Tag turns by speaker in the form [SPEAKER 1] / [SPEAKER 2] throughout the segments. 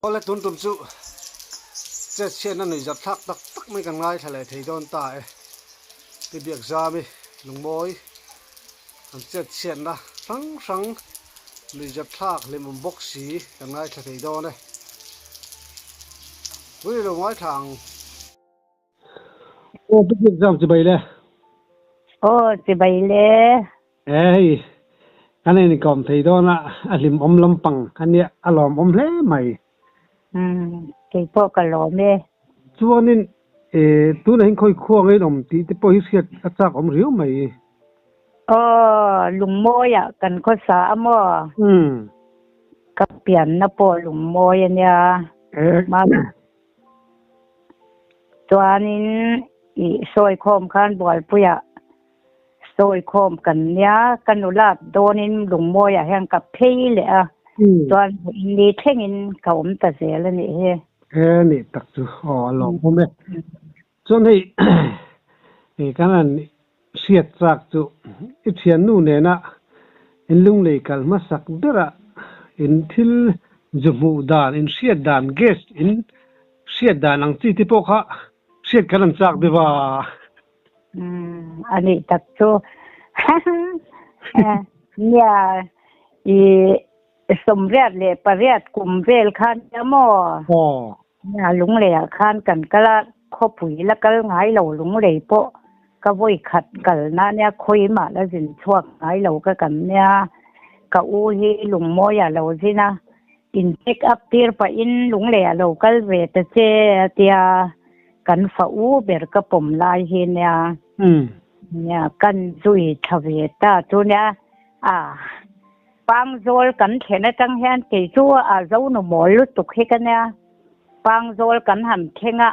[SPEAKER 1] Awle tun tum chu chet chhiatna nuihzat thlak tak tak mai kan ngaithla leh thei dawn ta e. Pi Biakzami lungmawi an chet chhiatna hrang hrang nuihzat thlak hlimawm bawk si kan ngaithla thei dawn e. Tun i lo ngaithla ang. Aw Pi Biakzam chibai le.
[SPEAKER 2] Aw chibai le.
[SPEAKER 1] E hei kan in kawm thei dawn a, a hlimawm lampang a nia, a lawmawm hle mai.
[SPEAKER 2] Umm keipawh ka lawm e.
[SPEAKER 1] Chuanin e tunah hian khawi khua ngei awm tih te pawh hi hriat a chak awm riau mai.
[SPEAKER 2] Aw lungmawiah kan khawsa a maw?
[SPEAKER 1] Umm.
[SPEAKER 2] Ka pianna pawh lungmawi a nia.
[SPEAKER 1] E.
[SPEAKER 2] Chuanin i sawi khawm khan Bualpuiah sawi khawm kan nia, ka nulat dawnin lungmawiah hian ka phei leh a, chuan ni thlengin ka awm ta zel a nih hi.
[SPEAKER 1] He nih tak chu aw a lawmawm e. Chuan hei hei kan han hriat chak chu i thiannu nena in lunglei kal hmasak berah in thil zu hmuh dan, in hriat dan, guest in hriat dan ang chi te pawh kha hriat kan han chak deuh a.
[SPEAKER 2] Umm a nih tak chu nia i sawmriat leh pariat kum vel khan nia maw?
[SPEAKER 1] Aw.
[SPEAKER 2] Nia lunglei ah khan kan kal a, khawpui la kal ngai lo lunglei pawh ka vawi khat kal na nia khawi mah la zin chhuak ngai lo ka kan nia ka u hi lungmawi ah lo zin a in check up tir pahin lunglei ah lo kal ve ta che a tia. Kan fa u ber ka pawm lai hi nia. Nia kan zui tha ve ta chu nia. A Pangzawl kan thlen atang hian kei chu a zo nu mawl lutuk hi ka nia. Pangzawl kan han thleng a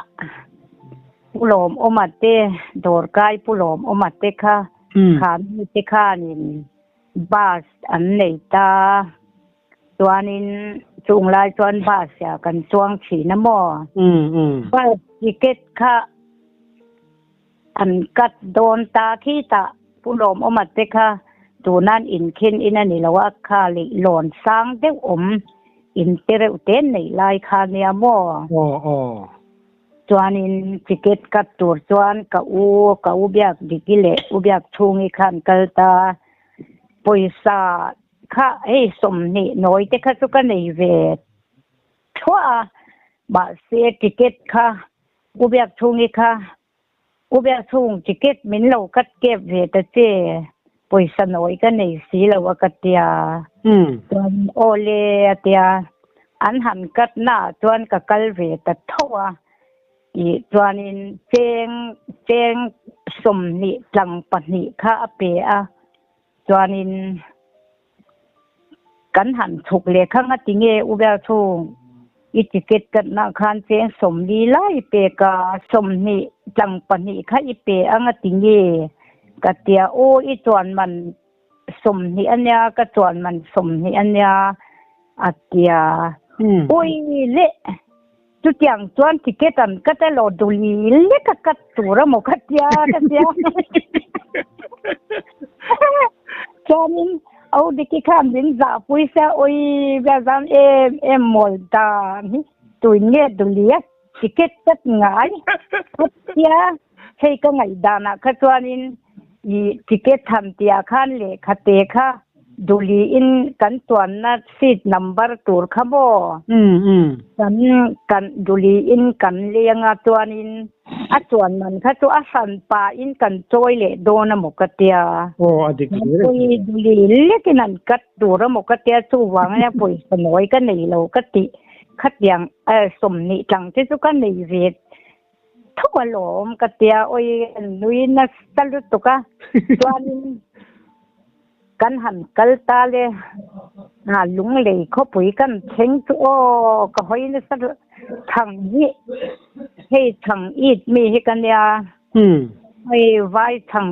[SPEAKER 2] Pu Lawmawma te dawrkai Pu Lawmawma te kha kha mi te khanin bus an nei ta. Chuanin chung lai chuan bus ah kan chuang thin a maw? Bus ticket kha an cut dawn ta khi tah Pu Lawmawma te kha tunan inkhin in a ni lo a, kha leh lawn sang deuh awm in te reuh te neih lai kha nia maw? Chuanin ticket cut tur chuan ka u, ka u biak Diki leh u biak Chhungi khan kal ta pawisa Kha hei 20 nawi te kha chu ka nei ve thluah a, mahse ticket kha U Biakchhungi kha U Biakchhung ticket min lo cut kep ve ta che, pawisa nawi ka nei si lo a ka tia. Chuan aw le a tia, an han cut naah chuan ka kal ve ta tho a, tih chuanin cheng cheng 20 tlang pahnih kha a pe a. Chuanin kan han chhuk leh kha nga tinge u ber chhung i ticket katna khan cheng 40 lai i pek a, 20 tlang pahnih kha i pe a nga tinge ka tia aw i chuan man 20 ania ka chuan man 20 ania a tia ui le Chutiang chuan ticket an cut a lo duli lek a cut tur a maw ka tia ka tia. Chuanin Audiki khan min zahpui se ui bia zan em em mawl dan hi tuin nge duli a ticket cut ngai ka tia hei ka ngaihdanah kha chuanin i ticket tham tihah khan lehkha te kha Duliin kan tuanna seat number tur kha maw? Kan kan Duliin kan leng a chuanin a chuan man kha chu a hran pahin kan chawi leh dawn a maw ka tia.
[SPEAKER 1] Aw a dik hle.
[SPEAKER 2] Pawii Duli lekin an cut tur a maw ka tia chuvang ania pawisa nawi ka nei lo ka tih khatiang 20 tlang te chu ka nei ve tho alawm ka tia awi an nui nasa lutuk a chuanin Kan han kal ta le, a lunglei khawpui kan thleng chu aw ka hawi nasa thang hi hei thang it mi hi ka nia hei vai thang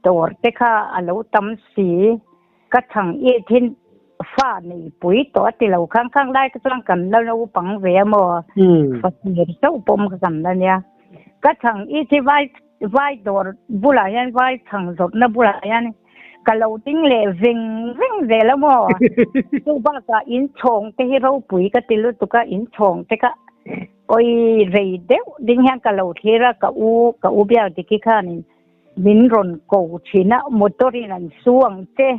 [SPEAKER 2] dawr te kha a lo tam si ka thang it hi fa nei pui tawh a ti lo khang khang lai ka chuan kan la naupang ve a maw fa tir chauh pawm ka kan la nia ka thang it hi vai vai dawr bulah hian vai thang zawrhna bulah hian. Ka lo ding leh veng veng zel a maw? Chu bakah inchhawng te hi ropui ka ti lutuk a, inchhawng te kha awi rei deuh ding hian ka lo thlir a, ka u ka u biak Diki khanin min rawn ko thin a, motor in an su ang che,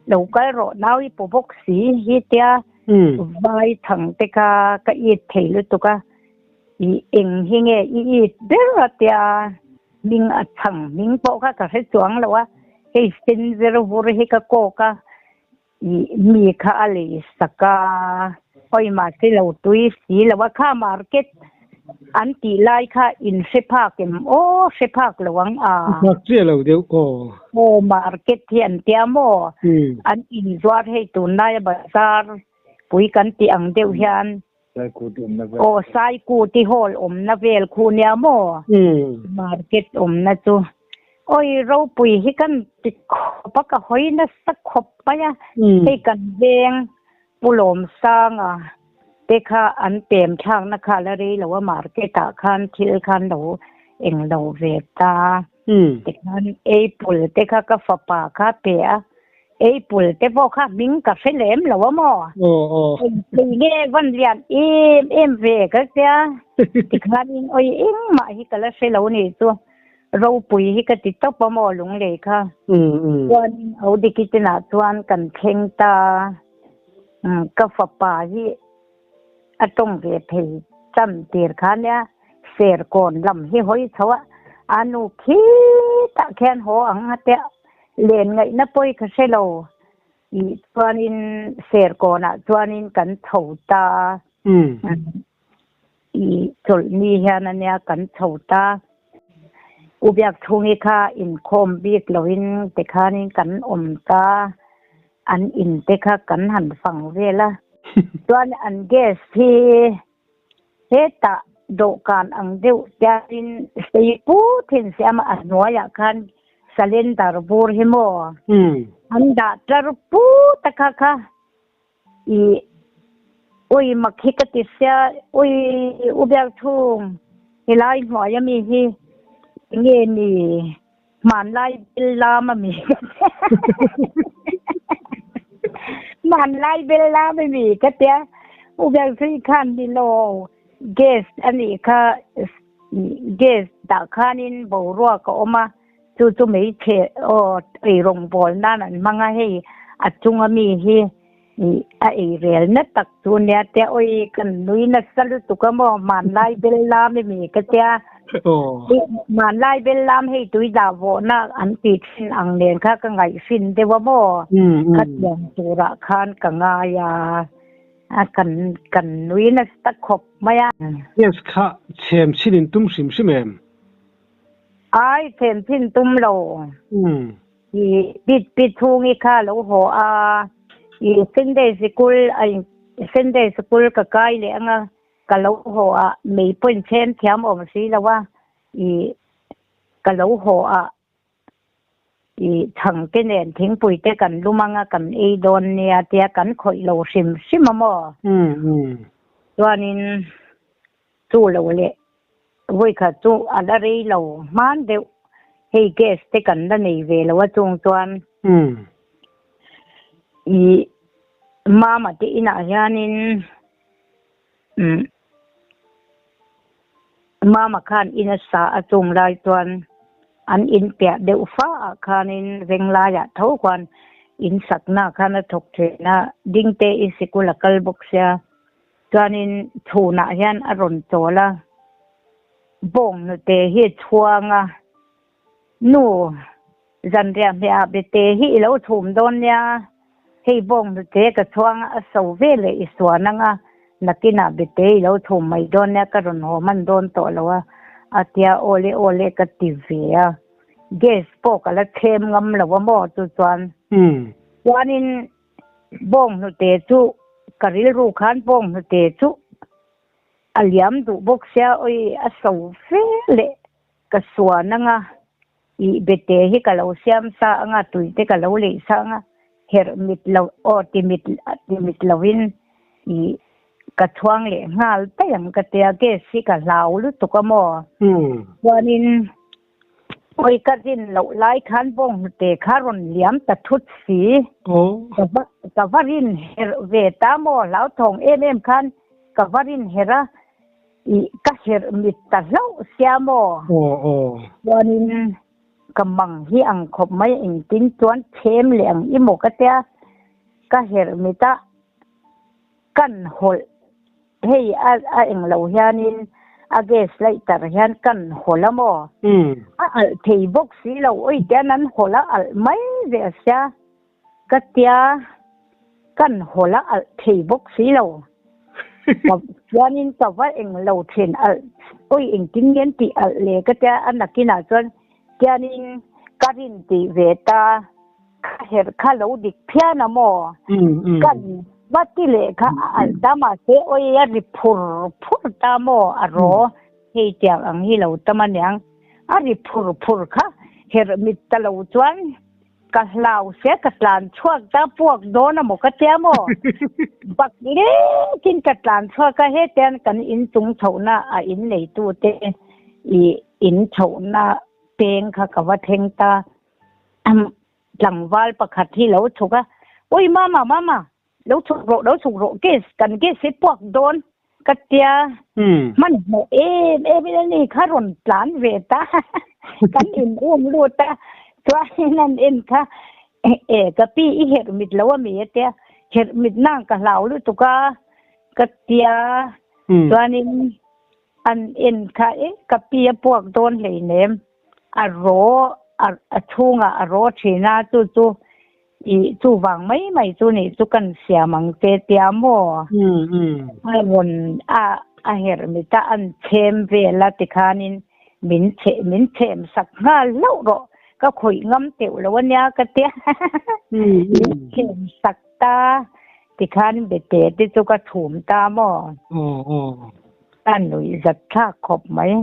[SPEAKER 2] lo kal rawh nau i pu bawk si hi tia vai thang te kha ka it thei lutuk a, i eng hi nge i it ber a tia Hming a chhang hming pawh kha ka hre chuang lo a, hei sen ver vur hi ka kawk a, ih mi kha a lei sak a, awi mahse lo tui si lo a, kha market an tih lai kha in hre phak em aw, hre phak lo ang a.
[SPEAKER 1] Hre phak chiah lo deuh aw.
[SPEAKER 2] Aw market hi an tia maw, an inzuar hei tunlaia bazar pui kan tih ang deuh hian Aw Saikuti Hall awmna vel khu nia maw? Market awmna chu. Awi ropui hi kan ti khawp a, ka hawi nasa khawp mai a. Hei kan veng Pu Lawmsanga te kha an pem thlakna kha la rei lo a, market ah khan thil khan lo eng lo ve ta. Tikhan apple te kha ka fapa kha pe a, Apple te pawh kha hming ka hre lem lo a maw?
[SPEAKER 1] Aw aw.
[SPEAKER 2] Engthei nge van lian em em ve ka tia. Tikhanin awi engmah hi ka la hre lo ni chu ropui hi ka ti tawp a maw lunglei kha. Chuanin Audiki tinah chuan kan thleng ta ka fapa hi a tawng ve thei chan tir kha nia Serkawn lam hi hawi chho a, a nu khitah khian haw ang a tia len ngaihna pawi ka hre lo tih chuanin Serkawnah chuanin kan chho ta i chawlhni hian a nia kan chho ta. U Biakchhungi kha inkhawm bik loin tikhanin kan awm ta. An in te kha kan han fang vel a, chuan an gas hi hetah dawhkan ang deuh tiarin sei put hin siam a, a hnuaiah khan cylinder bur hi maw an dah tlar put a kha kha i ui mak hi ka ti sia, ui u biak thung helai hnuai ami hi enge ni? Hmanlai bel lam a mi ka tia. Hmanlai bel lam a mi ka tia. U Biaksui khan ni lo gas a nih kha gas dah khanin boruak a awm a chu chu hmeichhe aw eirawng bawl nan an hmang a hei a chunga mi hi a eirel na tak chu nia tia awi kan nui nasa lutuk a maw hmanlai bel lam i mi ka tia hmanlai bel lam hei tui dah vawhna an tih thin ang nen kha ka ngaihfin deuh a maw khatiang turah khan ka ngai a kan kan nui nasa khawp mai a.
[SPEAKER 1] Yes kha chhem chhin in tum hrim hrim em?
[SPEAKER 2] Ai chhem chhin tum lo. I pit pit chhungi kha lo haw a, i Sunday sikul a Sunday sikul ka kai leh anga ka lo haw a, mei pawhin chhem thiam awm si lo a, i ka lo haw a, i chhang te nen thingpui te kan lum anga kan ei dawn nia tia kan khawih lo hrim hrim a maw? Chuanin chu lo leh Vawikhat chu a la rei lo hman deuh, hei gas te kan la nei ve lo a chung chuan i mama te inah hianin umm mama khan in a sa a chung lai chuan an in piah deuh fa ah khanin venglaiah tho khuan in sakna khan a thawk thin a, dingte i sikul a kal bawk sia. Chuanin chhunah hian a rawn chawl a, bawng hnute hi a chhuang a, Nu, zanriah hmehah bete hi i lo chhum dawn nia, hei bawng hnute ka chhuang a, a so ve leh i suan ang a, nakinah bete i lo chhum mai dawn nia, ka rawn haw hman dawn tawh lo a, a tia, Awle awle ka ti ve a, gas pawh ka la chhem ngam lo a maw chu chuan. Chuanin Bawng hnute chu ka rilru khan bawng hnute chu a liam duh bawk sia awi a so fe leh ka suan anga ih bete hi ka lo siam sa anga tui te ka lo leih sa anga herh mit lo aw ti mit ti mit lovin ih ka chhuang leh nghal daih ang ka tia gas hi ka hlau lutuk a maw chuanin. Oi ka rin loh lai khan bawnghnute kha rawn liam ta thut si. Ka va rin herh ve ta maw hlauthawng em em khan ka va rin herh a, ih ka herh mit ta hlauh sia maw. Chuanin ka mang hi ang khawp mai engtin chuan thlem leh ang i maw ka tia ka herh mit a kan hawlh Hei a a englo hianin a gas lighter hian kan hawlh a maw? A alh thei bawk si lo, ui tian an hawlh a alh mai ve a sia ka tia kan hawlh a alh thei bawk si lo. Ka chuanin ka va englo thin alh ui engtin nge an tih alh le ka tia a nakinah chuan tianin ka rin tih ve ta. Ka herh kha lo dik phian a maw? Kan va ti leh kha a alh ta mahse oi a ri phur phur ta maw a ro hei tiang ang hi lo tam aniang a ri phur phur kha herh mit ta lo chuan ka hlau sia ka tlan chhuak ta puak dawn a maw ka tia maw bak lekin ka tlan chhuak a hetian kan inchung chhohna a in neitu te i in chhohna peng kha ka va thleng ta. Tlangval pakhat hi lo chhuk a, Ui mama, mama, lo chhuk rawh, lo chhuk rawh, gas, kan gas hi puak dawn ka tia. Hmanhmawh em em in ani kha rawn tlan ve ta, kan in um lut a, chuanin an en kha, E ka pi i herh mit lo a mi a tia, herh mit nang ka hlau lutuk a ka tia, chuanin an en kha, E ka pi a puak dawn hleinem. A ro a chhungah a ro thin a, chu chu ih chuvang mai mai chu nih chu kan siam ang che tia maw? A rawn a a herh mit a, an chhem vel a tikhanin min chhe min chhem sak nghal hlauh rawh, ka khawih ngam teuh lo ania ka tia min chhem sak ta tikhan bete te chu ka chhum ta maw? A nuih zat thlak khawp mai.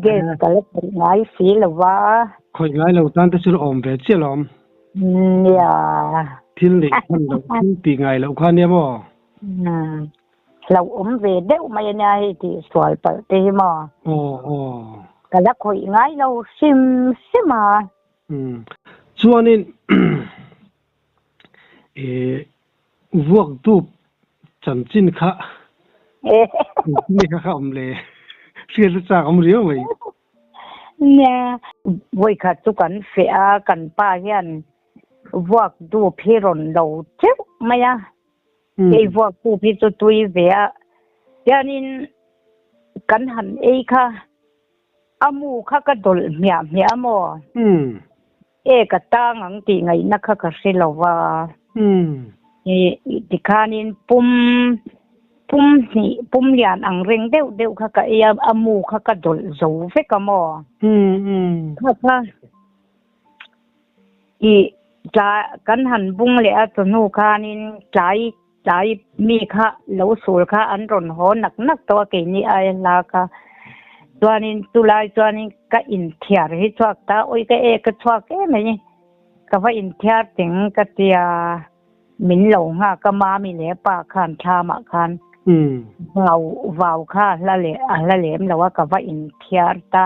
[SPEAKER 2] Gas ka la khawih ngai si lo va.
[SPEAKER 1] Khawih ngai lo tan te chu awm ve chiah lawm.
[SPEAKER 2] Nia.
[SPEAKER 1] Thil neih hman loh, thil ti ngai loh kha nia maw?
[SPEAKER 2] Hlauh awm ve deuh mai ania hei tih sual palh te hi maw?
[SPEAKER 1] Aw aw.
[SPEAKER 2] Ka la khawih ngai lo hrim hrim a.
[SPEAKER 1] Chuanin Vuak dup chanchin kha engtin kha kha awm le? Hriat a chak awm riau mai.
[SPEAKER 2] Nia, vawikhat chu kan feh a, kan pa hian vuak dup hi rawn lo teuh mai a. Hei vuak dup hi chu tui ve a, tianin kan han ei kha a mu kha ka dawlh hmiah hmiah a maw? E ka tang ang tih ngaihna kha ka hre lo va. I tikhanin pum pum hnih pum lian ang reng deuh deuh kha ka ei a, a mu kha ka dawlh zo vek a maw? Kha kha i tlai kan han bung leh a chawhnu khanin tlai tlai mi kha lo sul kha an rawn haw nak nak tawh a keini aia hla kha chuanin chulai chuanin ka inthiar hi chhuak ta awi ka e ka chhuak em mai ka va inthiar teng ka tia min lo nghak a mami leh pa khan thlamah khan vau vau kha a hla leh a hla lem lo a ka va inthiar ta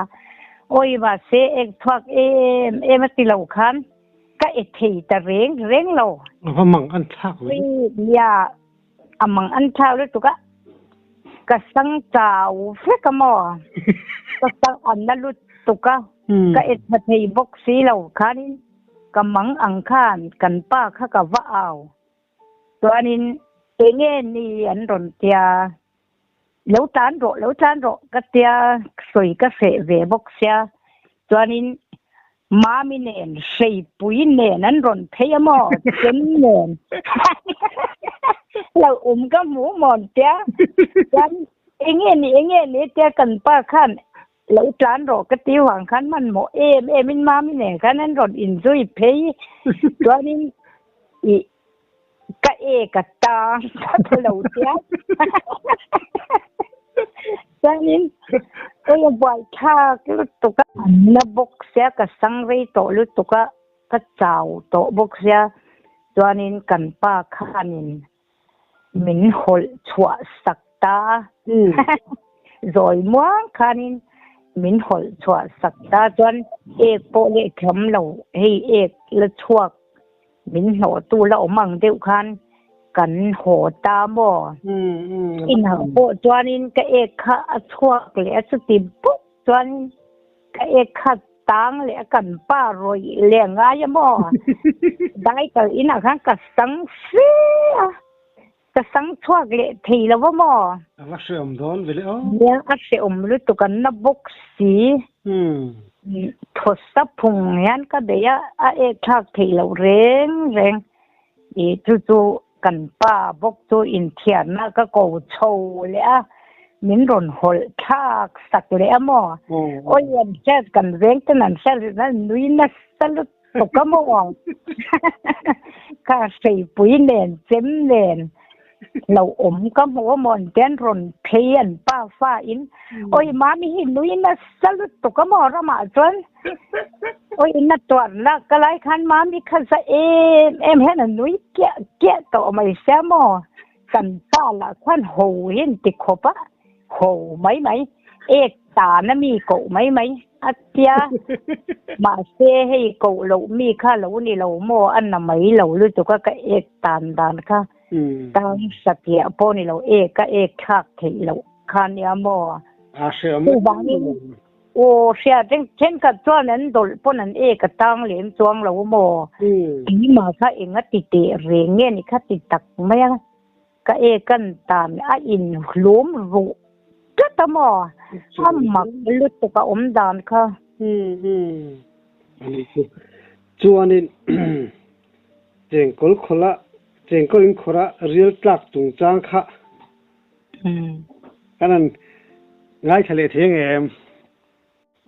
[SPEAKER 2] awi mahse ek chhuak em em a ti lo khan Ka e thei ta reng reng lo.
[SPEAKER 1] A va mang an thlak ve.
[SPEAKER 2] Nia, a mang an thlak lutuk a. Ka sang chau vek a maw. Ka sang an na lutuk a. Ka e tha thei bawk si lo khanin ka mang ang khan kan pa kha ka va au. Chuanin enge ni an rawn tia. Lo tlan rawh, lo tlan rawh ka tia sawi ka hreh ve bawk sia. Chuanin Mami nen, Hreipui nen an rawn phei a maw? Chem nen. Lo awm ka hmu mawn tia. Chuan enge ni, enge ni tia kan pa khan lo tlan rawh ka ti vang khan hmanhmawh em em in Mami nen khan an rawn inzui phei. Chuanin ih Ka e ka tang ka tha lo tia. Chuanin oi a buai thlak lutuk a. An na bawk sia ka sang rei tawh lutuk a, ka chau tawh bawk sia. Chuanin kan pa khanin min hawlh chhuah sak ta a. Zawi muang khanin Min hawlh chhuah sak ta chuan ek pawh leh thiam lo hei ek la chhuak min hnawhtu la awm ang deuh khan kan haw ta maw? Inah pawh chuanin ka ek kha a chhuak leh a chuti bawk chuan ka ek kha tang leh a kan pa rawih leh a ngai a maw? Daikal inah khan ka sang fe a. Ka sang chhuak leh thei lo va maw?
[SPEAKER 1] A va hreawm dawn ve le aw.
[SPEAKER 2] Nia, a hreawm lutuk an na bawk si. Thawsa phung hian ka bei a, a ek thlak theih loh reng reng. I chu chu kan pa bawk chu inthiarna ka ko chho leh a, min rawn hawlh thlak sak leh a maw? Awi an hriat kan veng ten an hriat rih nan nui nasa lutuk. Ka maw? Ka hreipui nen chem nen lo awm ka hmu a maw an te an rawn phei an pa fa in oi mami hi nui nasa lutuk a maw ramah chuan oi na tuar na ka lai khan mami kha za em em hian a nui kiah kiah tawh mai sia maw kan pa lah khan ho hi an ti khawp a ho mai mai ek tan a mi koh mai mai a tia mahse hei koh loh mi kha lo ni lo maw a na mai lo lutuk a ka ek tan dan kha tang satliah pawh ni lo ek a ek thlak theih loh kha nia maw chuvangin aw hria then thenkhat chuan an dawlh pawn an ek a tang lem chuang lo maw keimah kha eng a ti teh reng nge ni kha ti tak mai a. Ka e kan tan a in hlum ruh tlat a maw? A mak lutuk a awm dan kha.
[SPEAKER 1] A nih chu. Chuanin chengkawl khawla chengkawl in khawrh a rial tlak chungchang kha kan han ngaithla leh thei ang em?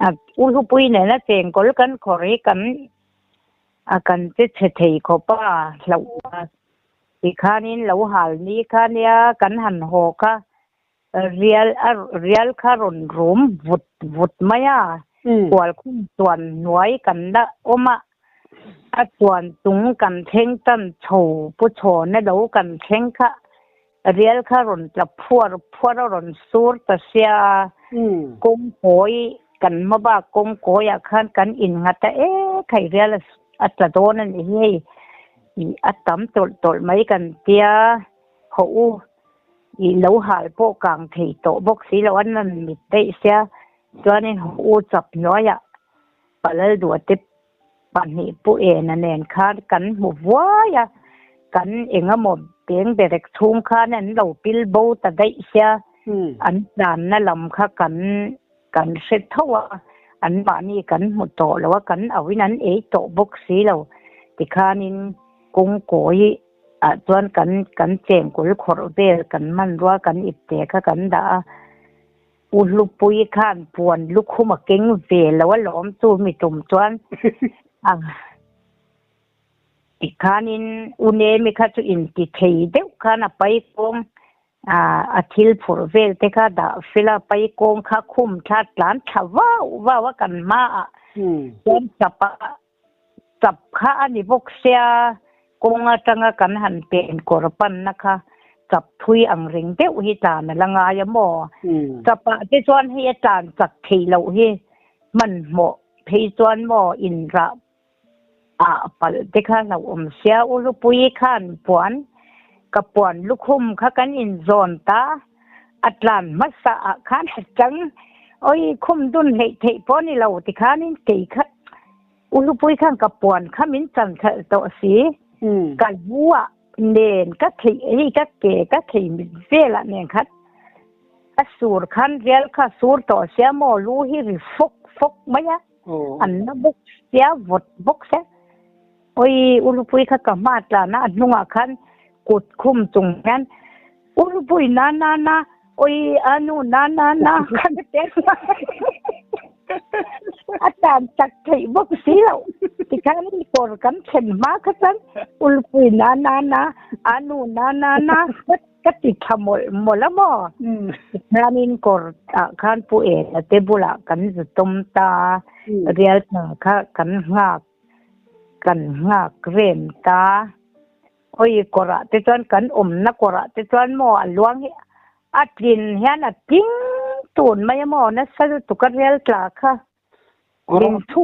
[SPEAKER 2] A u hlupui nena chengkawl kan khawrh hi kan a kan che chhe thei khawp a hlauh a. Tikhanin lo hal ni kha nia kan han haw kha rial a rial kha rawn rum vut vut mai a, kual khum chuan hnuai kan la awm a, a chuan chung kan thleng tan chho pu chhawna lo kan thleng kha rial kha rawn tla phuar phuar a rawn sur ta sia, kawngkawi kan hma bak kawngkawiah khan kan innghat a e khai rial a tla dawn a nih hi hei. Ih a tam tawlh tawlh mai kan tia hawh u ih lo hal pawh kang thei tawh bawk si lo an rawn mit daih sia chuanin hawh u chap hnuaiah Palal duahte pahnih pu ena nen khan kan hmu vuai a kan eng emaw beng berek chhung khan an lo pil bo ta daih sia an tlanna lam kha kan kan hre tho a, anmahni kan hmu tawh lo a, kan auin an ei tawh bawk si lo. Tikhanin kawngkawi ah chuan kan kan chengkawl khawrh vel kan hmanrua kan ipte kha kan dah a, U Hlupui khan puan lukhum a keng ve lo a lawm chu mi tum chuan a tikhanin U Nemi kha chu inti thei deuh khan a pai kawng A thil phurh vel te kha dah fel a, pai kawng kha khum thla tlan thla vau vau a kan hmaah chuan chap a chap kha a ni bawk sia, kawng atanga kan han pen kawr panna kha chap thui ang reng deuh hi tlan a la ngai a maw? Chapah te chuan hei a tlan chak theih loh hi hmanhmawh phei chuan maw inrah Ah palh te kha hlauhawm sia u Lupui khan puan ka puan lukhum kha kan in zawn ta a tlan hmasa ah khan a chang oi khum dun hleih theih pawh ni lo ti khan in kei kha u Lupui khan ka puan kha min chan khalh tawh si ka lu ah nen ka theih hei ka ke ka thei mit vel ah nen khan a sur khan rial kha sur tawh sia maw lu hi ri fawk fawk mai a. An la bawk sia vawt bawk sia. Oi Ulupui kha ka hma tlan a, a hnungah khan kut khum chung hian Ulupui na na na, oi anu na na na khan a tel a tlan chak theih bawk si lo. Tikhan kawr kan thlen hma kha chuan Ulupui na na na, anu na na na Ka ti tha mawlh mawlh a maw? Tikhianin kawr ah khan Pu Ena te bulah kan zu tawm ta a, rial hna kha kan nghak kan nghak rem ta. Hawi kawrah te chuan kan awmna kawrah te chuan maw a luang hi a tlin hian a tling tun mai a maw nasa lutuk a rial tla kha. Min thu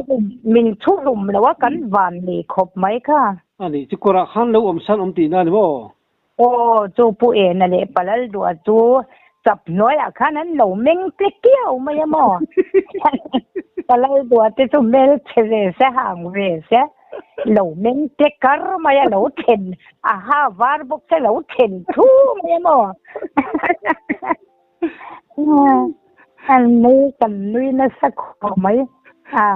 [SPEAKER 2] min thu hlum lo a kan van nei khawp mai kha.
[SPEAKER 1] A nih chu kawrah khan lo awm san awm tihna a ni maw?
[SPEAKER 2] Aw chu Pu Ena leh Palal duah chu chap hnuaiah khan an lo meng tle kiau mai a maw? Palal duah te chu hmelchhe ve se hang ve se lo meng tle kar mai a lo then a ha var bawk se lo then thu mai a maw? An nui kan nui nasa khawp mai a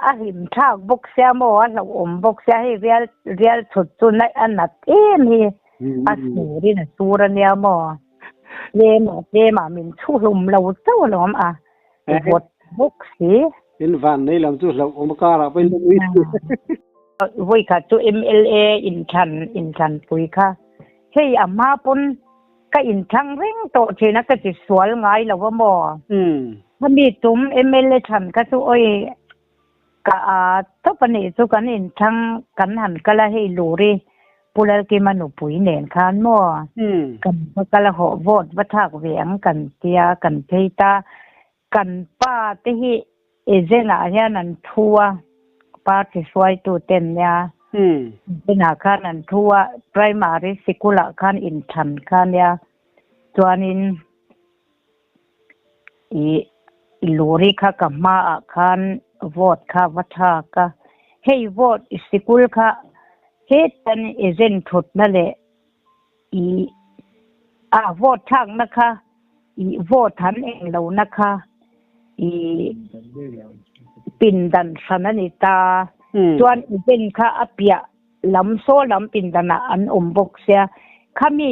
[SPEAKER 2] a hlim thlak bawk sia maw a hlauhawm bawk sia hei rial rial chhut chu naih a nat em hi a surin a sur a nia maw tlem ah tlem ah min chhu hlum lo chauh alawm a vawt bawk si.
[SPEAKER 1] In van nei lam chu hlauhawm a karah pawhin la nui
[SPEAKER 2] Vawikhat chu MLA inthlan inthlanpui kha hei a hma pawn Ka inthlang reng tawh thin a ka ti sual ngai lo a maw? Khami tum mla thlan kha chu awi ka a tawp a nih chu kan inthlang kan han kal a hei Luri Pu Lalkima nupui nen khan maw? Kan va kal a hawh vote va thlak ve ang kan tia kan phei ta kan pa te hi Agent ah hian an thu a, party hruaitu ten nia. Agent ah khan an thu a, primary sikul ah khan inthlan kha nia. Chuanin ih luri kha ka hma ah khan vote kha va thlak a. Hei vote sikul kha hetan agent thutna leh ih a vote thlakna kha ih vote han eng lohna kha ih pindan hran a ni ta. Chuan event kha a piah lam saw lam pindanah an awm bawk sia. Khami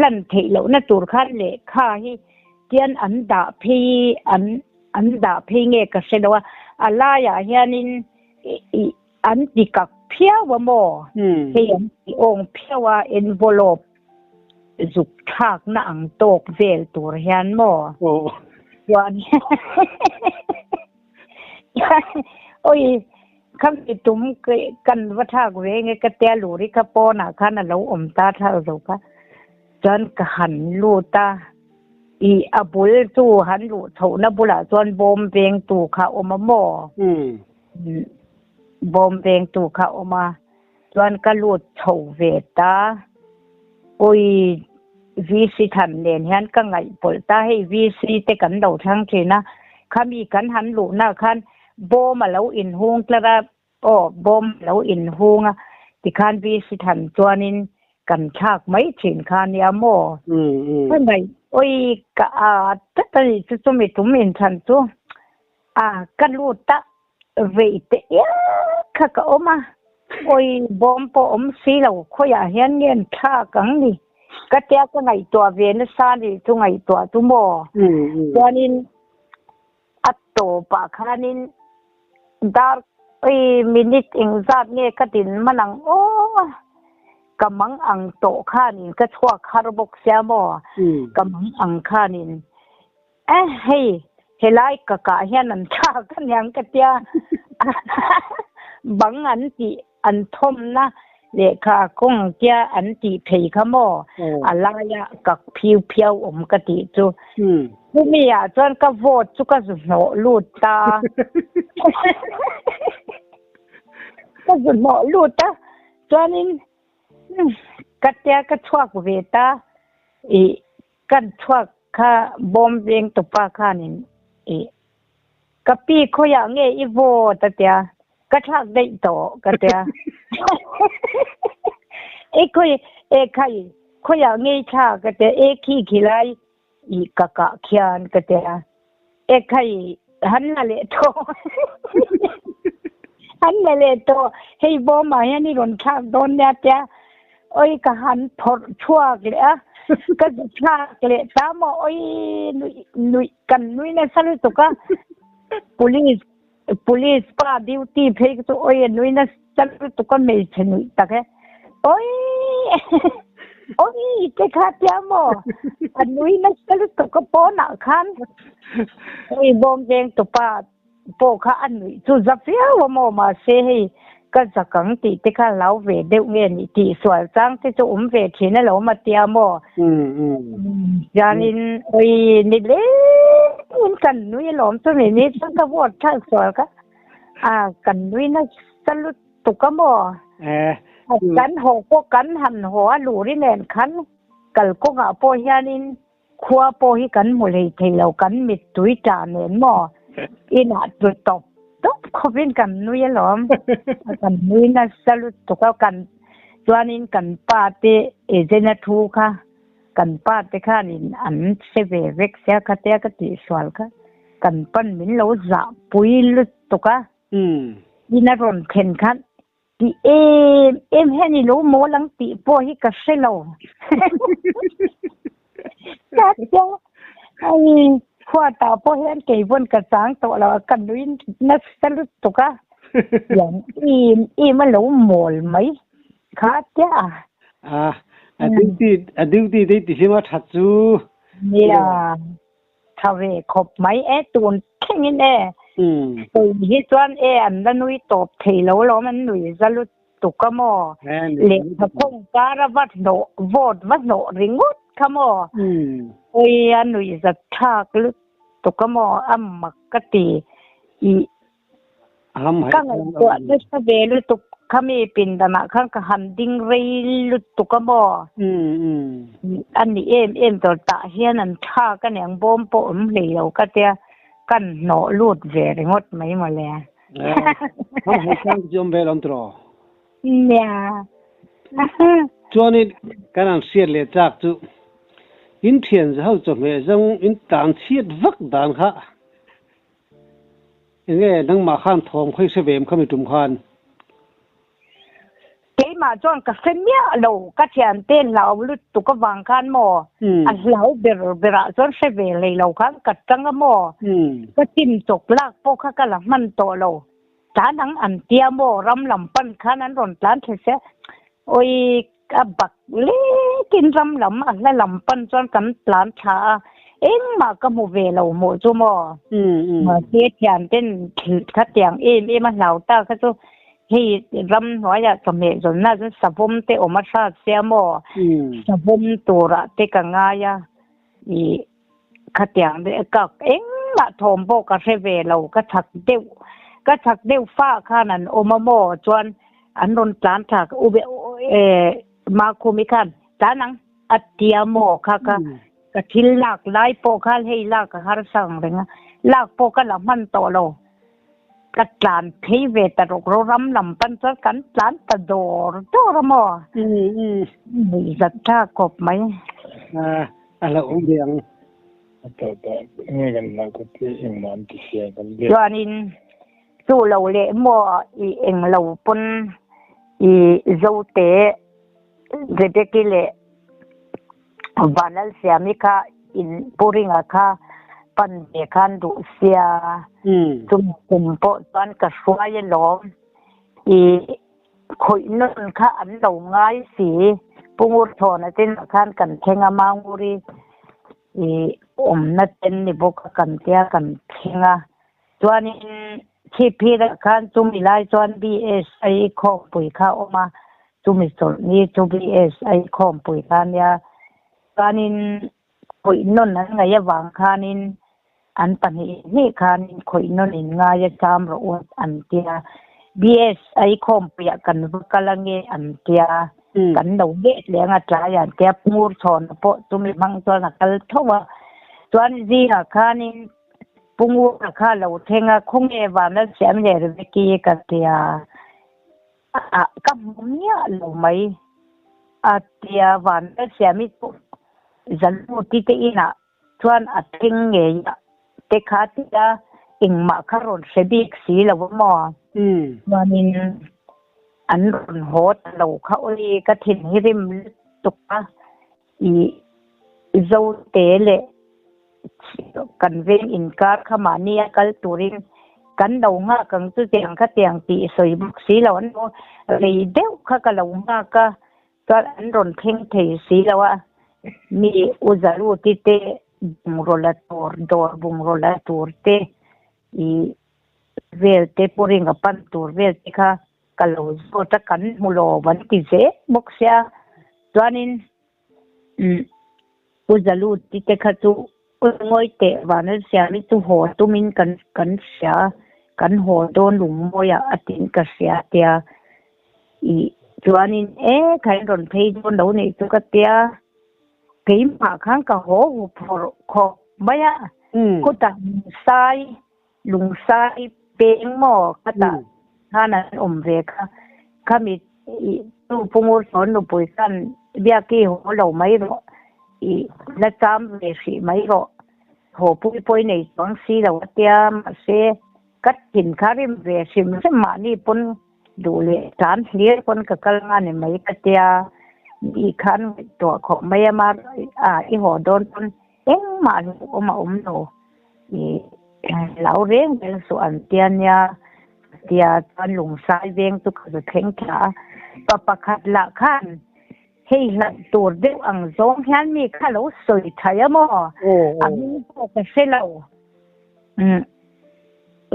[SPEAKER 2] lan theih lohna tur khan lehkha hi tian an dah phei an an dah phei nge ka hre lo a. A laiah hianin ih An ti kak phiau a maw? Hei an ti awng phiau a, envelope zuk thlakna ang tawk vel tur hian maw? Chuan oi khami tum kan va thlak ve nge ka tia luri kha pawnah khan a lo awm ta thlak zo kha. Chuan ka han lut a, i a bul chu han luh chhohna bulah chuan bawm vengtu kha a awm a maw? Bawm vengtu kha a awm a, chuan ka lut chho ve ta. Ui VC than nen hian ka ngaih pawlh ta, hei VC te kan lo thlang thin a, khami kan han luhna khan bawm a lo inhung tlat a, aw bawm a lo inhung a, tikhan VC than chuanin kan thlak mai thin kha nia maw? Ka ngaih, ui ka a tlat a nih chu chumi tum inthan chu. A ka lut a, vei te iak kha ka awm a, awi bawm pawh awm si lo, khawiah hian nge an thlak ang ni? Ka tia ka ngaihtuah ve nasa ni chu ngaihtuah chu maw? Chuanin a tawpah khanin dar awi minute engzat nge ka din man ang aw, ka mang ang tawh khanin ka chhuak har bawk sia maw? Ka mang ang khanin Eh hei helai ka kah hian an thlak a niang ka tia bang an tih an thawmna lehkha kawng tia an tih phei kha maw a laia kak phiu phiau awm ka tih chu chumi ah chuan ka vote chu ka zu hnawh lut ta ka zu hnawh lut a chuanin ka tia ka chhuak ve ta ih Kan chhuak kha bawm veng tupa khanin i ka pi khawiah nge i vote a tia, ka thlak daih tawh ka tia. E khawi e khai khawiah nge i thlak a tia, e khi khi lai i ka kah khian ka tia, e khai han la leh tawh han la leh tawh hei bawmah hian i rawn thlak dawn nia tia oi ka han phawrh chhuak leh a ka zu thlak leh ta maw oi nuih nuih kan nui nasa lutuk a police police pa duty phei chu oi a nui nasa lutuk a hmeichhe nuih tak e oi oi te kha tia maw a nui nasa lutuk a pawnah khan oi bawm veng tupa pawh kha a nuih chu za viau a maw mahse hei ka zak ang tih te kha hlau ve deuh nge nih tih sual chang te chu awm ve thin alawm a tia maw chuanin oi ni leng in kan nui alawm chumi ni chuan ka vote thlak sual kha a kan nui nasa lutuk a maw? Kan haw pawh kan han haw a luri nen khan kalkawngah pawh hianin Khua pawh hi kan hmu hlei thei lo, kan mittui tah nen maw? Inah tlu tawp tawp khawpin kan nui alawm. Kan nui nasa lutuk a, kan chuanin kan pa te agent a thu kha kan pa te khanin an hre ve vek sia khatia ka tihsual kha kan pan min lo zahpui lutuk a. Ina rawn thlen khan Ti em em hian i lo mawl ang tih pawh hi ka hre lo. Ai khuatah pawh hian kei pawn ka chang tawh lo a, ka nui nasa lutuk a. Tiang em em a lo mawl mai kha tia a.
[SPEAKER 1] A, a duty a duty te ti hlim a that chu.
[SPEAKER 2] Nia. Tha ve khawp mai e, tun thlengin e. Kei hi chuan e an la nui tawp thei lo lawm an nui za lutuk a maw? Lehkha khawng kar a va hnawh vote va hnawh ringawt kha maw? Oi a nui za thlak lutuk a maw a mak ka ti i Ka ngaihtuah nasa ve lutuk khami pindanah khan ka han ding rei lutuk a maw? A ni em em tur tah hian an thlak a niang bawm pawh awm hlei lo ka tia kan hnawh lut ve ringawt mai mawle.
[SPEAKER 1] Ham hai chang chu awm ve lo tiraw?
[SPEAKER 2] Nia.
[SPEAKER 1] Chuanin kan an hriat leh chak chu in thian ho chawhmeh zawng in tan chhiat vak dan kha Enge nangmah khan thawm khawi hre ve em khami tum khan?
[SPEAKER 2] Keimah chuan ka hre miah lo, ka thiante hlau lutuk avang khan maw, a hlau ber berah chuan hre ve hlei lo khan ka tang a maw, ka chim chawk lak pawh kha ka la hman tawh lo, tlan ang an tia maw, ram lam pan khan an rawn tlan thla sia, awi A bak lekin ram lam a hla lam pan chuan kan tlan thla a, engmah ka hmu ve lo hmuh chu maw? Mahse thian ten khatiang em em a hlau ta kha chu hei ram hnuaiah chawhmeh zawnna chuan savawm te awm a hrat sia maw? Savawm turah te ka ngai a, ih khatiang te ka engmah thawm pawh ka hre ve lo ka chak deuh ka chak deuh fa khan an awm a maw chuan an rawn tlan thla u be eh Makhumi khan tlan ang a tia maw kha ka ka thil lak lai pawh khan hei lak a harsa ang reng a lak pawh ka la hman tawh lo ka tlan phei ve ta rawk ro ram lam pan chuan kan tlan ta dawr dawr a maw nuihzat tha khawp mai.
[SPEAKER 1] A lo awm ve ang.
[SPEAKER 2] Chuanin chu lo leh maw i eng lo pawn i Zote Rebecca leh Vanlalsiami kha in Pu Ringa kha pan ve khan duh sia chumi kum pawh chuan ka hruai alawm i Khawih nawn kha an lo ngai si. Pu Ngurthawna ten ah khan kan thleng a, Manguri i awmna ten ni bawk a kan tia kan thleng a. Chuanin Chhipphir ah khan chumi lai chuan BSI khawmpui kha a awm a, chumi chawlhni chu BSI khawmpui kha a nia. Chuanin khawih nawn an ngaih avang khanin an pahnih hnih khanin khawih nawn in ngai a cham rawh u an tia. BSI khawmpuiah kan va kal ange an tia. Kan lo let leh anga tlai an tia. Ngur chhawna pawh chumi hmang chuan a kal tho a. Chuan zingah khanin Pu Ngura kha a lo thleng a, khawnge Vanlalsiam leh Rebecca ka tia. Ka hmu miah lo mai. A tia Vanlalsiami chu Zaluti te inah chuan a thleng ngei a te kha tia engmah kha rawn hre bik si lo a maw? Chuanin an rawn haw ta lo kha awi ka thin hi rim lutuk a i Zote leh kan veng inkar kha mahni a kal turin kan lo nghak ang chu tiang kha tiang tih sawi bawk si lo an lo rei deuh kha ka lo nghak a chuan an rawn thleng thei si lo a mi u Zaruti te bungraw la tur dawr bungraw la tur te ih vel te pawh ring a pan tur vel te kha ka lo zawt a kan hmu lo an ti zel bawk sia chuanin. Umm Pu Zaluti te kha chu Ngawi teh Vanlalsiami chu haw tumin kan kan hria kan haw dawn lungmawiah a tin ka hria tia i chuanin e khain rawn phei dawn lo nih chu ka tia keimah khan ka haw hu phawrh khawp mai a khutah Lungsai Lungsai peng maw ka tah khan an awm ve kha khami i chu Pu Ngursawn nupui khan Biaki haw lo mai rawh i la cham ve hrih mai rawh haw pui pawi nei chuang si lo a tia mahse ka thin kha rim ve hrim hrim mahni pawn duh leh tlan hlir pawn ka kal nga ni mai ka tia i khan ngaihtuah khawp mai a mar a i haw dawn pawn engmah hlauhawm a awm lo i hlau reng reng suh an tia nia tia chuan lungsai veng chu ka zu thleng thla a pa pakhat lah khan hei hlauh tur deuh ang zawng hian mi kha lo sawi thai a maw a hming pawh ka hre lo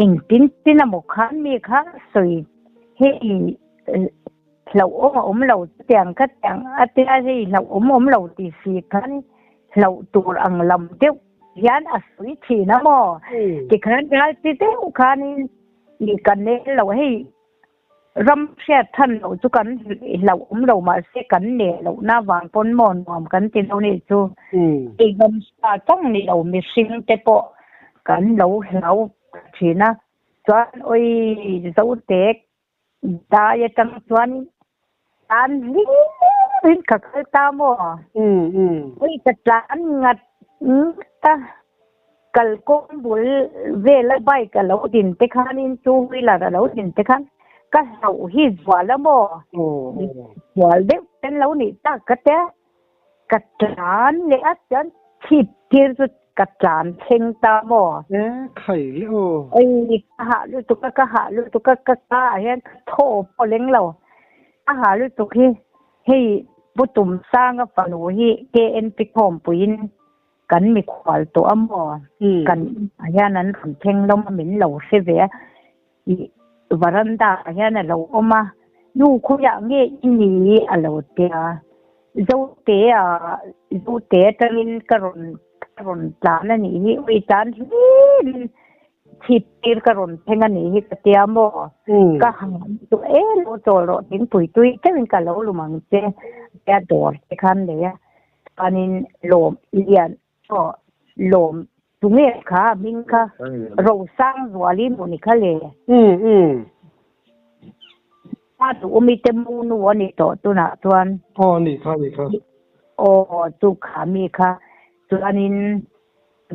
[SPEAKER 2] engtin tin emaw khan mi kha sawi hei hlauhawm a awm lo chutiang kha tiang a tia hei hlauhawm awm lo tih si khan hlauh tur ang lam deuh hian a sawi thin a maw tikhan ral chi deuh khanin i kan nel lo hei ram hriat than loh chu kan hlauh awm lo mahse kan neh lohna vang pawn maw nuam kan ti lo nih chu hei ram sa chang ni lo mihring te pawh kan lo hlau thin a chuan awi zote Dai atang chuan tlan hlir in ka kal ta maw? Ui ka tlan ngat ngat a, kalkawng bul vela bike a lo din te khanin two wheeler a lo din te khan ka hlauh hi zual a maw? Zual deuh ten lo nih tak ka tia. Ka tlan leh a chuan chhip tir chu ka tlan thleng ta maw?
[SPEAKER 1] E khai le aw.
[SPEAKER 2] Ei ka hah lutuk a ka hah lutuk a ka ka ah hian ka thaw pawh leng lo. Ka hah lutuk hi hei Pu Tumsanga fanu hi KNP khawmpuiin kan mikhual tawh a maw? Kan inah hian an rawn thleng lawm a min lo hre ve a. I varanda ah hian a lo awm a, Nu khawiah nge i ni? a lo ti a. Zote a, Zote atangin ka rawn ka rawn tlan a nih hi, ui tlan hlirin chhip tir ka rawn thleng a nih hi ka tia maw? Ka hang chu e lo chawl rawh thingpui tui deuhin ka lo lum ang che tia dawr te khan lei a, chuanin lawm lian Aw, lawm tunge kha a hming kha Rosangzuali maw ni kha le?
[SPEAKER 1] Umm umm.
[SPEAKER 2] A duhawmi te mu nu a ni tawh tunah chuan.
[SPEAKER 1] Aw ni kha ni kha.
[SPEAKER 2] Aw chu kha mi kha chuanin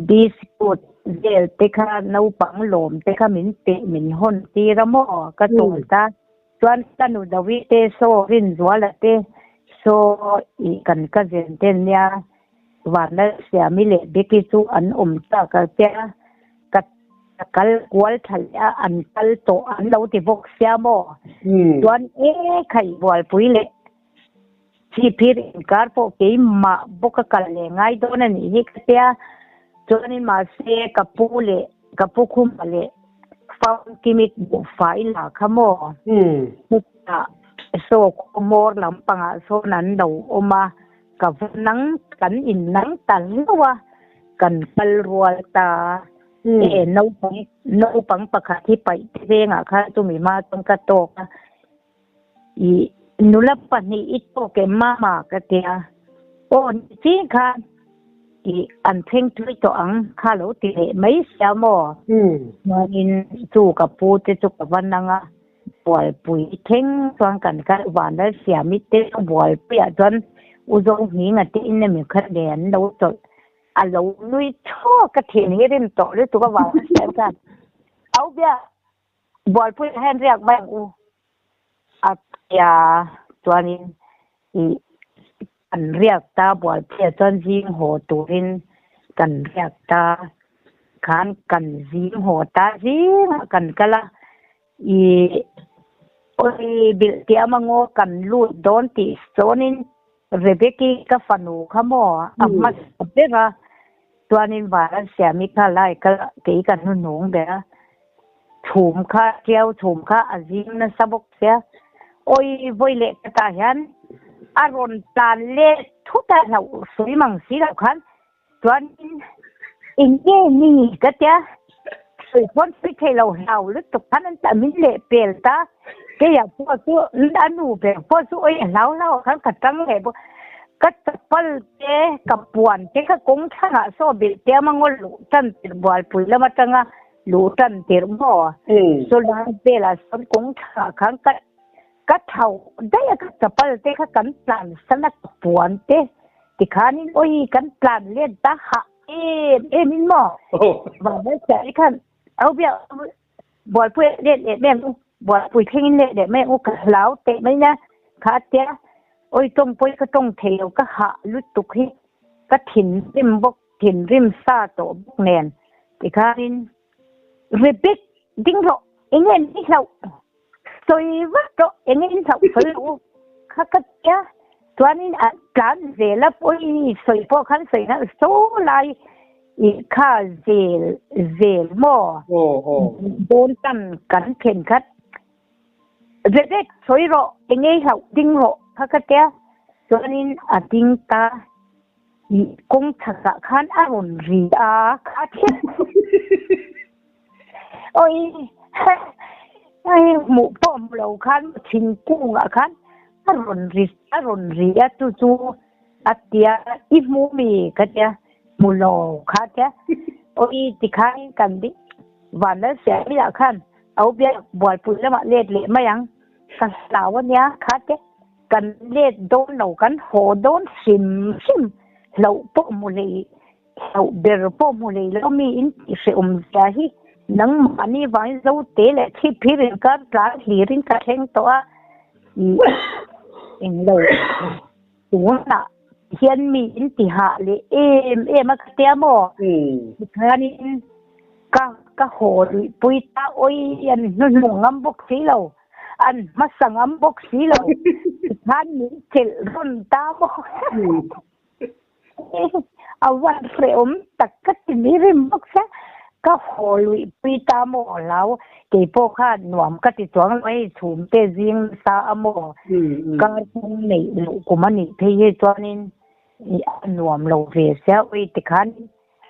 [SPEAKER 2] biscuit vel te kha naupang lawm te kha min pe min hawn tir a maw ka chawl ta. Chuan ka nu Dawi te saw Rinzuala te saw i kan cousin te nia Vanlalsiami leh Becky chu an awm chak a tia ka kal kual tha leh a an kal tawh an lo ti bawk sia maw? Chuan e khaih bualpui leh chhipphir inkar pawh keimah bawk a kal leh ngai dawn a nih hi ka tia chuanin mahse ka pu leh ka pu khuma leh Famkimik buhfai la kha maw? Chutah saw khawmawr lampangah sawn an lo awm a. Ka va nang kan in nang ta hlauh a, kan kal rual ta. E naupang naupang pakhat hi paih te vengah khan chumi hma chuan ka tawk a, i nula pahnih i tawk em mama ka ti a, aw ni ching khan i an thleng thui tawh ang kha lo ti leh mai sia maw? Chuanin chu ka pu te chu ka va nang a. Bualpui thleng chuan kan kal Vanlal Siami te chu Bualpuiah chuan U Zohminga te in emaw kha nen an lo chawlh a lo nui chhuak a thin hi rim tawh lutuk a Vanlal Siami khan Au bia Bualpuiah hian riak mai ang u a tia chuanin ih kan riak ta Bualpuiah chuan zing haw turin kan riak ta khan kan zing haw ta zingah kan kal a. I awi bilh tih a mangaw kan lut dawn tih sawnin Rebecca ka fanu kha maw a hmasa ber a, chuanin Vanlalsiami kha lai ka kei ka hnuhnung ber a, chhum kha ṭiau chhum kha a zing nasa bawk sia, awi vawi leh ka tah hian a rawn tlan let thut a hlauh sawi mang si loh khan chuanin. Eng nge ni ka tia sawi pawn sawi thei lo hlau lutuk khan an tah min leh pel ta keia pawh chu a nu ber pawh chu oi a hlau hlau ah khan ka tang leh bawk ka chapal te ka puan te kha kawng thlangah saw bilh te a mangaw luh tan tirh bualpui lam atanga luh tan tirh maw saw lai velah sawn kawng thlangah khan ka ka thau daih a ka chapal te kha kan tlan san a ka puan te tikhanin oi kan tlan let ta hah em em in maw vanlalsiali khan au bia bualpui a let leh mai ang u bualpui thleng in let leh mai ang u ka hlau teh mai nia kha a tia oi tawng pawh hi ka tawng thei lo ka hah lutuk hi ka thinrim bawk thinrim sa tawh bawk nen tikhanin Rebek ding rawh enge ni hlauh Sawi vak rawh eng in hlauh fel lo u kha ka tia chuanin a tlan zel a pawi sawi pawh khan sawi nghal so lai i kha zel zel maw dawn tan kan then khat Rebek sawi rawh enge hlauh ding rawh kha ka tia chuanin a ding ta i kawng chhakah khan a rawn ri a kha tia. Oi hei hmuh pawh hmu lo khan thingkung ah khan a rawn ri a rawn ri a chu chu a tia i hmu mi ka tia hmu lo kha tia oi tikhan kan ding Vanlalsiami ah khan au biak bualpui lamah let leh mai ang ka hlau ania kha tia kan let dawn lo kan haw dawn hrim hrim hlauh pawh hmu hlei Hlauh ber pawh hmu lei lo mi in tih hrehawm zia hi nangmahni vangin Zote leh Chhipphir inkar tlan hlirin ka thleng tawh a, ih englo tunah hian mi in ti hah leh em em a ka tia maw? Tikhanin ka ka haw luihpui ta awi an hnuhnung ngam bawk si lo, an hmasa ngam bawk si lo, tikhan min chelh rawn ta maw? A van hrehawm tak ka ti mi rim bawk sia, ka haw luih pui ta maw hlau, keipawh kha nuam ka ti chuang lo hei chhum te zing nasa a maw, kar kawng neih luh kum a nih phei hi chuanin a nuam lo ve sia, ui tikhan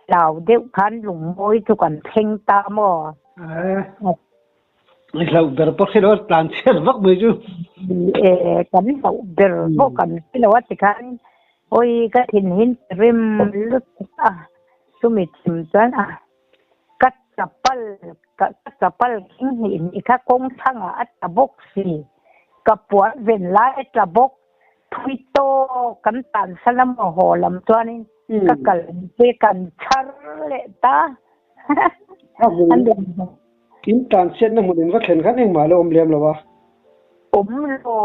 [SPEAKER 2] hlau deuh khan lungmawi chu kan thleng ta maw.
[SPEAKER 1] I hlauh ber pawh hre lo a tlan chhiat vak mai chu.
[SPEAKER 2] E kan hlauh ber pawh kan hre lo a tikhan awi ka thin hin rim lutuk a chumi chim chuan a ka chapal ka chapal khing hnih hnih kha kawng thlang ah a tla bawk si ka puan ven lai a tla bawk thui tawk kan tan san a maw haw lam chuanin ka kal te kan chhar leh ta an
[SPEAKER 1] In tlanchhiatna hmun in va thlen khan engmah la awm lem lo a.
[SPEAKER 2] Awm lo,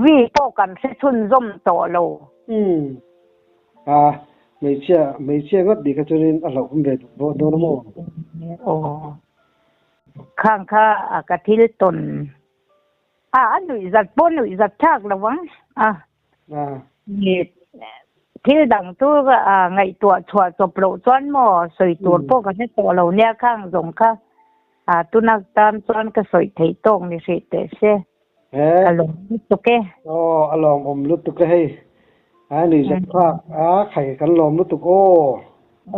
[SPEAKER 2] ri pawh kan hre chhunzawm tawh lo.
[SPEAKER 1] Umm. A, hmeichhia, hmeichhia ngawt bik kha chuanin a hlauhawm ve duh bawk dawn a maw?
[SPEAKER 2] Aw. Khang kha ka thil tawn. A, a nuihzat pawh nuihzat thlak lo ang. A. Thil dang chu ngaihtuah chhuah chawp loh chuan maw sawi tur pawh ka hre tawh lo nia khang zawng kha tunak tan chuan ka sawi theih tawk ni hrih teh se ka lawm lutuk e.
[SPEAKER 1] Aw a lawmawm lutuk e hei a ni zat thlak a khai kan lawm lutuk aw.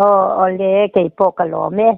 [SPEAKER 2] Aw awle keipawh ka lawm e.